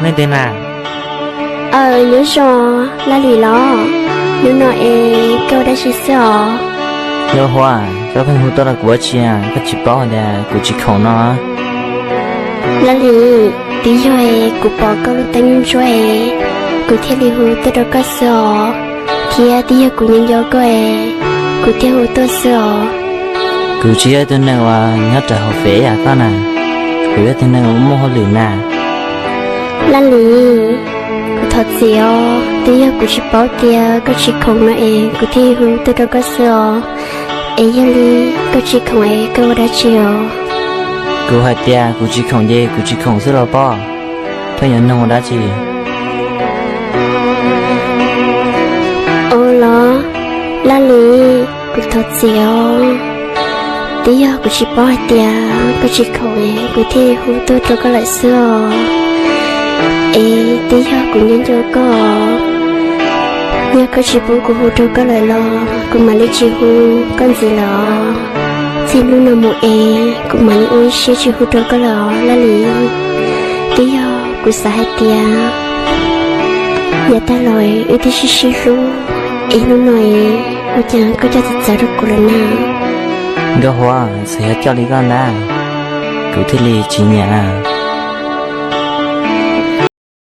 Leej twg na? Aw, nyob zoo, Laj Lis los? Hnub no es koj ua dab tsi xwb os? Nkauj Huab, koj pheej hu tuaj rau kuv ua dab tsi? Koj tsis paub tias kuv tsis khoom no? Laj Lis, twb yog es kuv pom koj lub teeb ntsuab es kuv thiaj li hu tuaj rau koj xwb os, thiab twb yog kuv nyob nco koj es kuv thiaj hu tuaj xwb os. Kuv tsis yog ib tug neeg uas nyob rau hauv fem yam koj na, kuv yog tus neeg uas muaj hauj lwm na. Laj Lis, kuv thov txim os, twb yog kuv tsis paub tias koj tsis khoom no es kuv thiaj hu tuaj rau koj xwb os. Es yog li koj tsis khoom es koj ua dab tsi os? Kuv hais tias kuv tsis khoom ces kuv tsis khoom xwb los pob, pheej yuav nug ua dab tsi? Ua los, Laj Lis, kuv thov txim os, twb yog kuv tsis paub hais tias koj tsis khoom es kuv thiaj hu tuaj rau koj lawm xwb os. Es twb yog kuv nyob nco koj, yog koj tsis pub kuv hu rau koj lawm los kuv mam li tsis hu koj ntxiv lawm os. Txij hnub no mus es kuv mam li ua ib siab tsis hu rau koj lawm os Laj Lis. Twb yog kuv xav hais tias yav tag los wb twb sib sib hlub, es hnub no es ua cas koj coj txawv txawv rau kuv lawm na? Nkauj Huab, txawm yog coj li koj ntag, kuv thiaj li tsis nyiam.